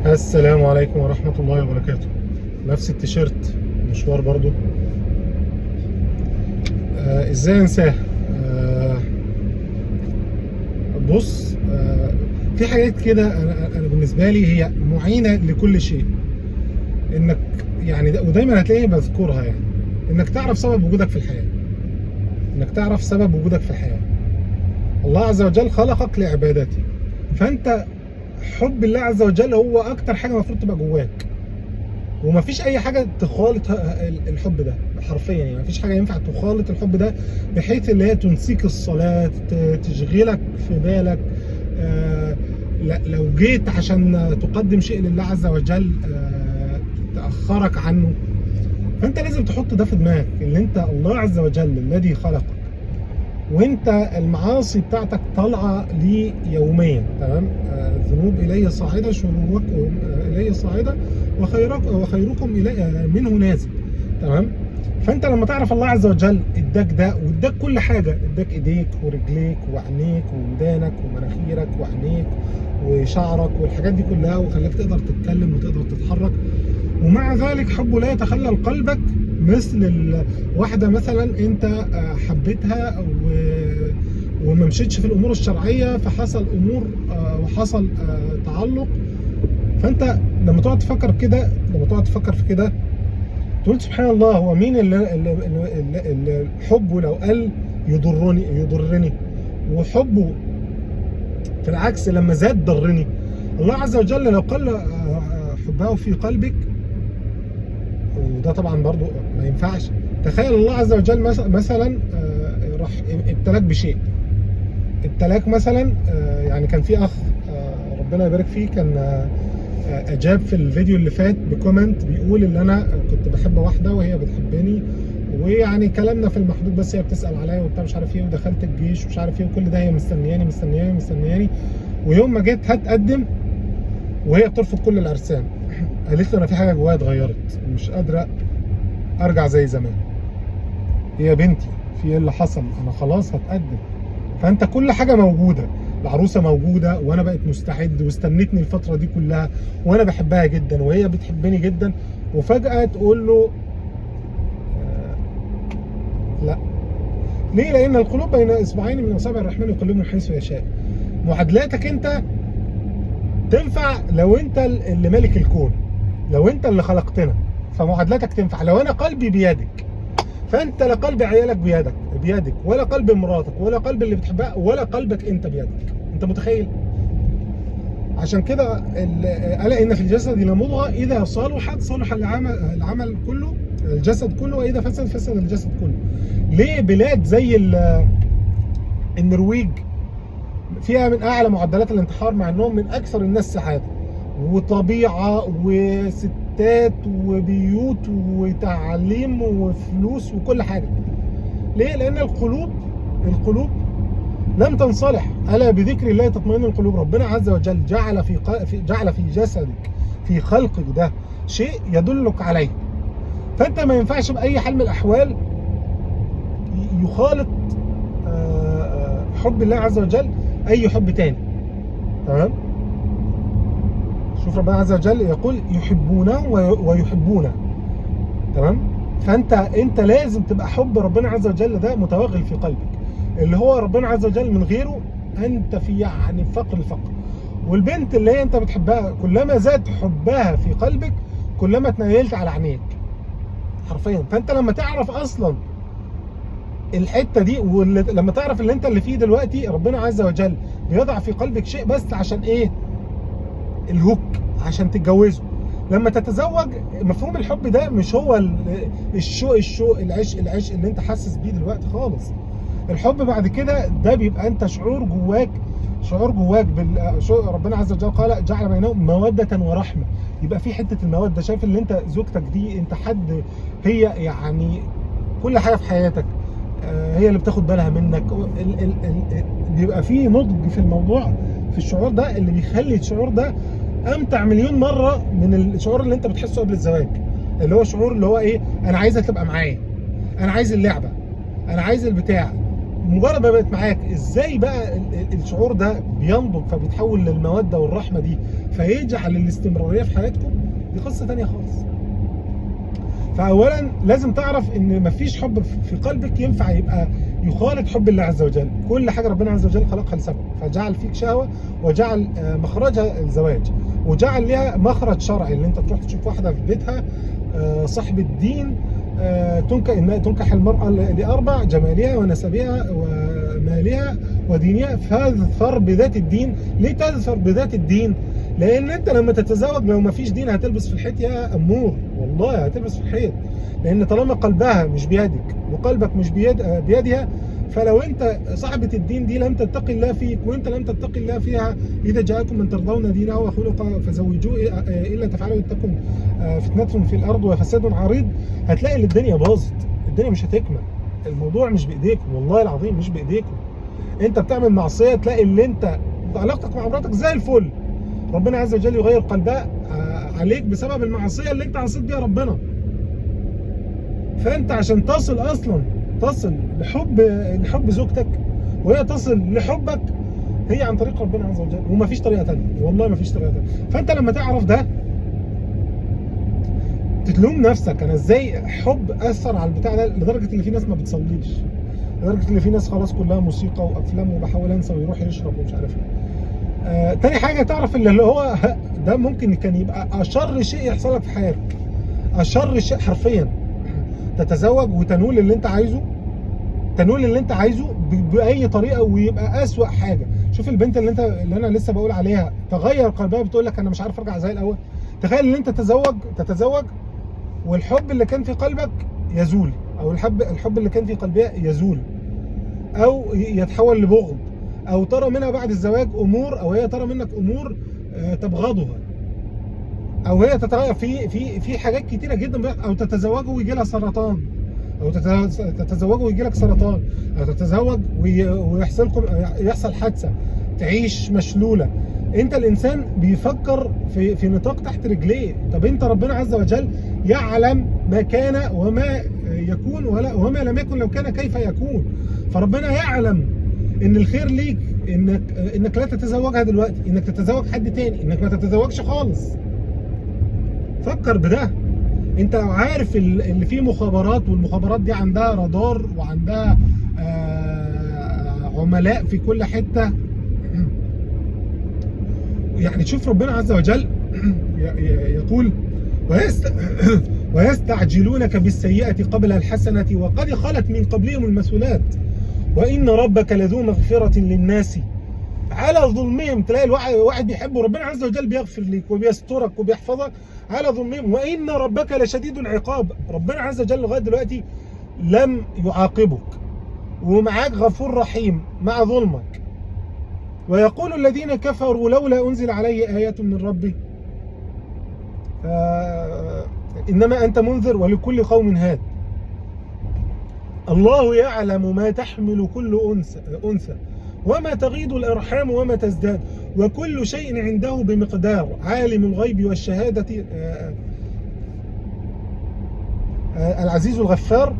السلام عليكم ورحمة الله وبركاته. نفس التيشيرت، مشوار برضو. ازاي انساه؟ بص، في حاجات كده انا بالنسبة لي هي معينة لكل شيء، انك يعني ودايما هتلاقيني بذكرها، يعني انك تعرف سبب وجودك في الحياة، انك تعرف سبب وجودك في الحياة. الله عز وجل خلقك لعبادته، فانت حب الله عز وجل هو اكتر حاجة المفروض تبقى جواك، ومفيش اي حاجة تخالط الحب ده حرفيا. يعني مفيش حاجة ينفع تخالط الحب ده بحيث اللي هي تنسيك الصلاة، تشغلك في بالك. لو جيت عشان تقدم شيء لله عز وجل، تاخرك عنه. فانت لازم تحط ده في دماغك، اللي انت الله عز وجل الذي خلقك، وانت المعاصي بتاعتك طالعه ليه يوميا، تمام؟ الذنوب الي صاعده، شروركم الي صاعده، وخيركم الي منه نازل، تمام؟ فانت لما تعرف الله عز وجل اداك ده واداك كل حاجة، اداك ايديك ورجليك وعينيك وودانك ومناخيرك وعينيك وشعرك والحاجات دي كلها، وخلاك تقدر تتكلم وتقدر تتحرك، ومع ذلك حبه لا يتخلل قلبك. مثل واحدة مثلا انت حبيتها وما مشيتش في الامور الشرعية، فحصل امور، وحصل تعلق. فانت لما تقعد تفكر كده، لما تقعد تفكر في كده تقول سبحان الله، هو مين اللي حبه لو قل يضرني، وحبه في العكس لما زاد ضرني. الله عز وجل لو قل حبه في قلبك، وده طبعا برضو ما ينفعش. تخيل الله عز وجل مثلا راح ابتلاك بشيء، ابتلاك مثلا، يعني كان في اخ، ربنا يبارك فيه، كان اجاب في الفيديو اللي فات ب comment بيقول ان انا كنت بحب واحدة وهي بتحبني، ويعني كلامنا في المحدود، بس هي بتسال عليا وبتاع مش عارف ايه، ودخلت الجيش ومش عارف ايه، وكل ده هي مستنياني مستنياني مستنياني، ويوم ما جيت هتقدم وهي بترفض كل العرسان، قالت له انا في حاجة جوايا اتغيرت، مش قادرة ارجع زي زمان. هي بنتي، في ايه اللي حصل؟ انا خلاص هتقدم. فانت كل حاجة موجودة، العروسة موجودة، وانا بقيت مستعد، واستنتني الفترة دي كلها، وانا بحبها جدا وهي بتحبني جدا، وفجاة تقول له لا. ليه؟ لان القلوب بين اصبعين من اصابع الرحمن يقلبهم حيث يشاء. معادلاتك انت تنفع لو انت اللي مالك الكون، لو انت اللي خلقتنا، فمعادلاتك تنفع. لو انا قلبي بيدك، فانت لا قلب عيالك بيدك، ولا قلب مراتك، ولا قلب اللي بتحبها، ولا قلبك انت بيدك. انت متخيل؟ عشان كده الا ان في الجسد لمضغه اذا صلحت صلح العمل كله، الجسد كله، واذا فسد فسد الجسد كله. ليه بلاد زي النرويج فيها من اعلى معدلات الانتحار، مع انهم من اكثر الناس سعادة وطبيعه وستات وبيوت وتعليم وفلوس وكل حاجة؟ ليه؟ لان القلوب لم تنصلح. الا بذكر الله تطمئن القلوب. ربنا عز وجل جعل في جسدك، في خلقك ده شيء يدلك عليه. فانت ما ينفعش باي حال من الاحوال يخالط حب الله عز وجل اي حب تاني، تمام؟ شوف ربنا عز وجل يقول يحبونه ويحبونه، تمام؟ فانت لازم تبقى حب ربنا عز وجل ده متوغل في قلبك، اللي هو ربنا عز وجل من غيره انت في يعني فقر الفقر. والبنت اللي هي انت بتحبها كلما زاد حبها في قلبك كلما اتنيلت على عينيك حرفيا. فانت لما تعرف اصلا الحتة دي، ولما تعرف اللي انت اللي فيه دلوقتي، ربنا عز وجل بيضع في قلبك شيء بس عشان ايه؟ الهوك، عشان تتجوزه. لما تتزوج مفهوم الحب ده مش هو الشوق العشق، العشق اللي انت حاسس بيه دلوقتي خالص. الحب بعد كده ده بيبقى انت شعور جواك، شعور جواك ربنا عز وجل قال جعل بينهم مودة ورحمة. يبقى في حتة المودة، شايف اللي انت زوجتك دي انت حد، هي يعني كل حاجة في حياتك، هي اللي بتاخد بالها منك. بيبقى في نضج في الموضوع، في الشعور ده اللي بيخلي الشعور ده امتع مليون مرة من الشعور اللي انت بتحسه قبل الزواج، اللي هو شعور اللي هو ايه؟ انا عايزها تبقى معايا، انا عايز اللعبة، انا عايز البتاع. مجرد ما بقت معاك، ازاي بقى الشعور ده بينضج فبيتحول للمودة والرحمة دي، فيجعل الاستمرارية في حياتكم؟ دي قصة تانية خالص. فاولا لازم تعرف ان مفيش حب في قلبك ينفع يبقى يخالط حب الله عز وجل. كل حاجة ربنا عز وجل خلقها لسبب، فجعل فيك شهوة وجعل مخرجها الزواج، وجعل لها مخرج شرعي اللي انت تروح تشوف واحدة في بيتها صاحبه دين، تنكح المراة لاربع: جمالها ونسبها ومالها ودينها، فاظفر بذات الدين. ليه تظفر بذات الدين؟ لان انت لما تتزوج لو ما فيش دين هتلبس في الحيط يا امور، والله هتلبس في الحيط. لان طالما قلبها مش بيدك وقلبك مش بيدها، فلو انت صاحبة الدين دي لم تتقي الله فيك وانت لم تتقي الله فيها، اذا جاءكم من ترضون دينه وخلقه فزوجوه الا تفعلوا تكن فتنة في الارض وفساد عريض، هتلاقي ان الدنيا باظت، الدنيا مش هتكمل. الموضوع مش بايديكم، والله العظيم مش بايديكم. انت بتعمل معصية تلاقي اللي انت علاقتك مع مراتك زي الفل، ربنا عز وجل يغير قلبها عليك بسبب المعصية اللي انت عصيت بيها ربنا. فانت عشان تصل اصلا تصل لحب زوجتك وهي تصل لحبك، هي عن طريق ربنا عز وجل، ومفيش طريقه ثانية، والله مفيش طريقه ثانية. فانت لما تعرف ده تلوم نفسك، انا ازاي حب اثر على البتاع ده لدرجة ان في ناس ما بتصليش، لدرجة ان في ناس خلاص كلها موسيقى وافلام وبحاول انسى ويروح يشرب ومش عارف ايه. تاني حاجة تعرف اللي هو ده ممكن كان يبقى اشر شيء يحصل لك في حياتك، اشر شيء حرفيا، تتزوج وتنول اللي انت عايزه، تنول اللي انت عايزه باي طريقه، ويبقى اسوأ حاجة. شوف البنت اللي انا لسه بقول عليها تغير قلبها، بتقول لك انا مش عارف ارجع زي الاول. تخيل ان انت تتزوج والحب اللي كان في قلبك يزول، او الحب اللي كان في قلبها يزول، او يتحول لبغض، او ترى منها بعد الزواج امور، او هي ترى منك امور تبغضها، او هي تتغير في في في حاجات كتيرة جدا، او تتزوجه ويجي لها سرطان، او تتزوجه ويجي لك سرطان، او تتزوج ويحصل لكم يحصل حادثه تعيش مشلوله. انت الانسان بيفكر في نطاق تحت رجليه. طب انت ربنا عز وجل يعلم ما كان وما يكون وما لم يكن لو كان كيف يكون. فربنا يعلم ان الخير ليك انك لا تتزوجها دلوقتي، انك تتزوج حد تاني، انك ما تتزوجش خالص. فكر بده. انت لو عارف اللي فيه مخابرات، والمخابرات دي عندها رادار وعندها عملاء في كل حتة، يعني شوف ربنا عز وجل يقول ويستعجلونك بالسيئة قبل الحسنة وقد خلت من قبلهم المثلات وإن ربك لذو مغفرة للناس على ظلمهم. تلاقي الواحد بيحبه ربنا عز وجل بيغفر ليك وبيسترك وبيحفظك على ظلمهم، وإن ربك لشديد العقاب. ربنا عز وجل لغاية دلوقتي لم يعاقبك ومعاك غفور رحيم مع ظلمك. ويقول الذين كفروا لولا أنزل عليه آيات من ربه إنما أنت منذر ولكل قوم هاد. الله يعلم ما تحمل كل أنثى وما تغيض الأرحام وما تزداد وكل شيء عنده بمقدار، عالم الغيب والشهادة العزيز الغفار.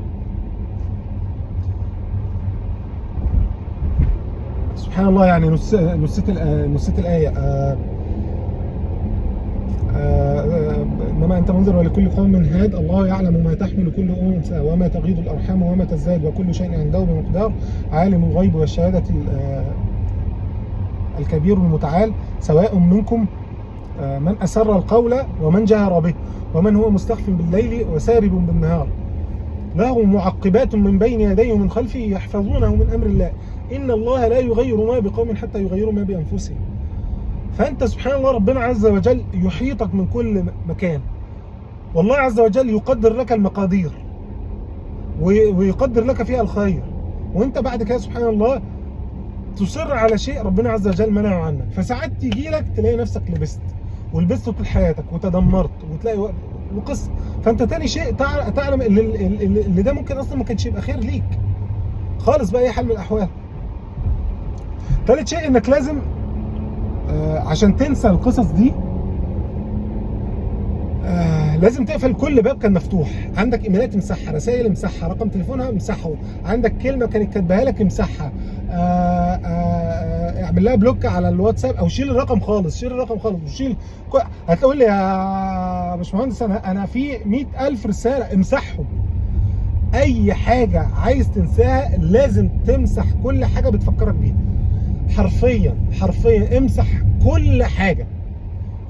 سبحان الله، يعني نسيت الآية. إنما أنت منذر ولكل قوم هاد. الله يعلم ما تحمل كل أنثى وما تغيض الأرحام وما تزداد وكل شيء عنده بمقدار، عالم الغيب والشهادة الكبير المتعال. سواء منكم من أسر القول ومن جهر به ومن هو مستخف بالليل وسارب بالنهار، له معقبات من بين يديه ومن خلفه يحفظونه من أمر الله، إن الله لا يغير ما بقوم حتى يغيروا ما بأنفسهم. فأنت سبحان الله ربنا عز وجل يحيطك من كل مكان، والله عز وجل يقدر لك المقادير ويقدر لك فيها الخير، وانت بعد كده سبحان الله تصر على شيء ربنا عز وجل منعه عنك. فساعات تيجي لك تلاقي نفسك لبست ولبست طول حياتك وتدمرت وتلاقي وقصة. فانت تاني شيء تعلم اللي ده ممكن اصلا ما كانش يبقى خير ليك خالص بأي حال من الاحوال. تالت شيء انك لازم عشان تنسى القصص دي لازم تقفل كل باب كان مفتوح. عندك ايميلات امسحها، رسائل امسحها، رقم تليفونها امسحه، عندك كلمة كانت كاتباها لك امسحها، اعمل لها block على الواتساب او شيل الرقم خالص، شيل الرقم خالص وشيل. هتقول لي يا باشمهندس انا في 100,000 رسالة، امسحهم. اي حاجة عايز تنساها لازم تمسح كل حاجة بتفكرك بيها، حرفيا حرفيا امسح كل حاجة،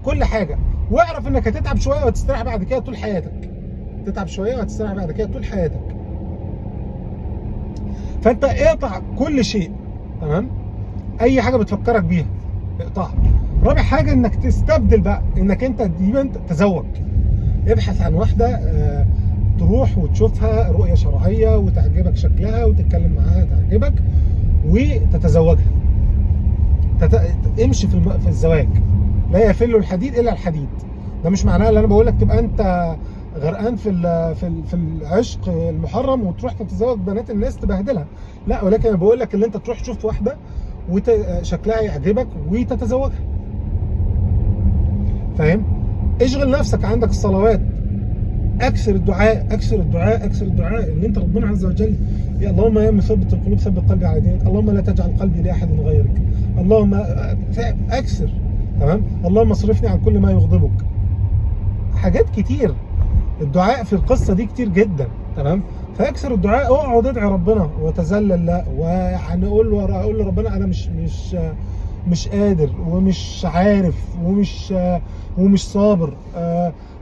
كل حاجة. واعرف انك هتتعب شوية وهتستريح بعد كده طول حياتك، تتعب شوية وهتستريح بعد كده طول حياتك. فانت اقطع كل شيء، تمام؟ اي حاجة بتفكرك بيها اقطعها. رابع حاجة انك تستبدل بقى، انك انت دي انت تزوج، ابحث عن واحدة تروح وتشوفها رؤية شرعية وتعجبك شكلها وتتكلم معاها تعجبك وتتزوجها. امشي في الزواج، لا يفل الحديد الا الحديد. ده مش معناه ان انا بقول لك تبقى انت غرقان في العشق المحرم وتروح تتزوج بنات الناس تبهدلها، لا، ولكن انا بقول لك ان انت تروح تشوف واحدة شكلها يعجبك وتتزوجها. فاهم؟ اشغل نفسك، عندك الصلوات، اكثر الدعاء، اكثر الدعاء، اكثر الدعاء، ان انت ربنا عز وجل يا اللهم يا مثبت القلوب ثبت قلبي على دينك، اللهم لا تجعل قلبي لاحد غيرك، اللهم اكثر، تمام؟ اللهم اصرفني عن كل ما يغضبك. حاجات كتير، الدعاء في القصة دي كتير جدا، تمام؟ فاكثر الدعاء، اقعد ادعي ربنا وتذلل له، ويعني قول لربنا انا مش قادر ومش عارف ومش صابر.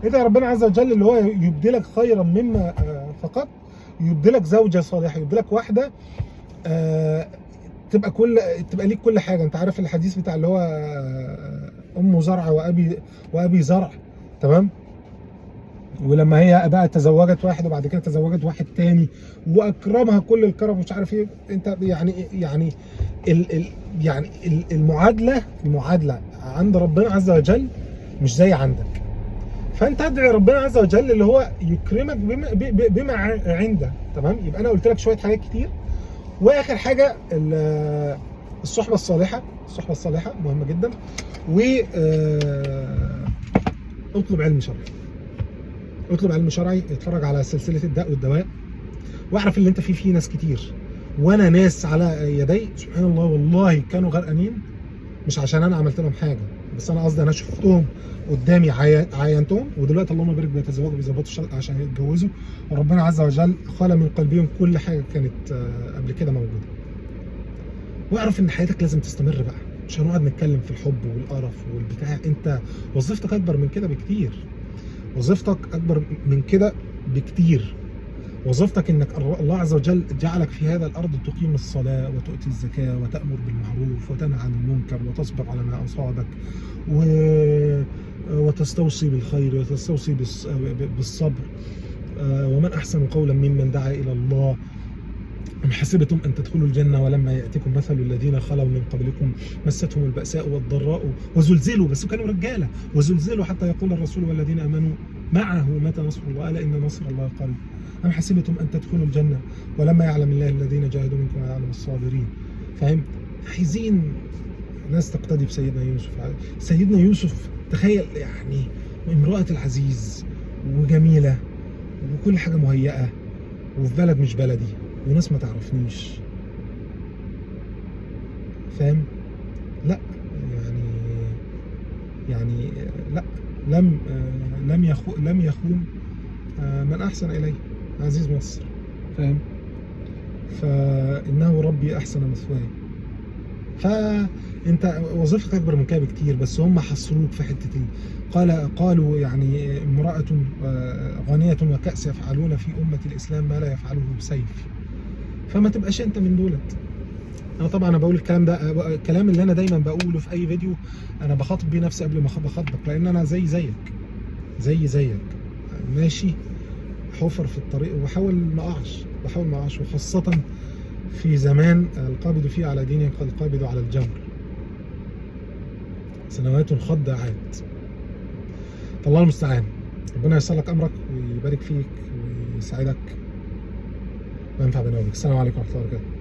ادعي ربنا عز وجل اللي هو يبدلك خيرا مما فقدت، يبدلك زوجة صالحة، يبدلك واحدة تبقى ليك كل حاجة. انت عارف الحديث بتاع اللي هو ام زرع وابي زرع، تمام؟ ولما هي بقى تزوجت واحد وبعد كده تزوجت واحد تاني واكرمها كل الكرم ومش عارف ايه. انت يعني يعني ال ال يعني المعادلة عند ربنا عز وجل مش زي عندك. فانت ادعي ربنا عز وجل اللي هو يكرمك بما عنده، تمام؟ يبقى انا قلت لك شوية حاجات كتير. واخر حاجة الصحبة الصالحة، الصحبة الصالحة مهمة جدا. و اطلب علم شرعي، اطلب علم شرعي، اتفرج على سلسلة الداء والدواء، واعرف اللي انت فيه ناس كتير، وانا ناس على يدي سبحان الله والله كانوا غرقانين، مش عشان انا عملت لهم حاجة، بس انا قصدي انا شفتهم قدامي، عاينتهم، ودلوقتي اللهم بارك بيتزوجوا بيظبطوا عشان يتجوزوا، وربنا عز وجل خلى من قلبهم كل حاجة كانت قبل كده موجودة. واعرف ان حياتك لازم تستمر بقى، مش هنقعد نتكلم في الحب والقرف والبتاع، انت وظيفتك اكبر من كده بكتير، وظيفتك اكبر من كده بكتير. وظيفتك انك الله عز وجل جعلك في هذا الارض تقيم الصلاة وتؤتي الزكاة وتامر بالمعروف وتنهى عن المنكر وتصبر على ما اصابك وتستوصي بالخير وتستوصي بالصبر. ومن احسن قولا ممن دعا الى الله. أم حسبتم أن تدخلوا الجنة ولما يأتكم مثل الذين خلوا من قبلكم مستهم البأساء والضراء وزلزلوا، بس كانوا رجالة، وزلزلوا حتى يقول الرسول والذين آمنوا معه متى نصر الله ألا إن نصر الله قريب. أم حسبتم أن تدخلوا الجنة ولما يعلم الله الذين جاهدوا منكم ويعلم الصابرين. فاهم؟ عايزين ناس تقتدي بسيدنا يوسف. سيدنا يوسف تخيل يعني امرأة العزيز وجميلة وكل حاجة مهيئة وفي بلد مش بلدي وناس ما تعرفنيش، فاهم؟ لا يعني لا، لم يخون من احسن اليه عزيز مصر، فاهم؟ فانه ربي احسن مثواي. فانت وظيفتك اكبر من كده بكتير، بس هم حصروك في حتة قالوا يعني امراة غنية وكأس يفعلون في امه الاسلام ما لا يفعله بسيف. فما تبقاش انت من دولت. انا طبعا انا بقول الكلام ده، الكلام اللي انا دايما بقوله في اي فيديو، انا بخاطب بيه نفسي قبل ما بخاطبك، لان انا زي زيك، زي زيك ماشي حفر في الطريق وبحاول ما اقعش، بحاول ما اقعش، وخاصة في زمان القابض فيه على دينه كالقابض على الجمر، سنوات خداعات. فالله المستعان، ربنا ييسر لك امرك ويبارك فيك ويسعدك وينفع بنا وبك. السلام عليكم ورحمة الله وبركاته.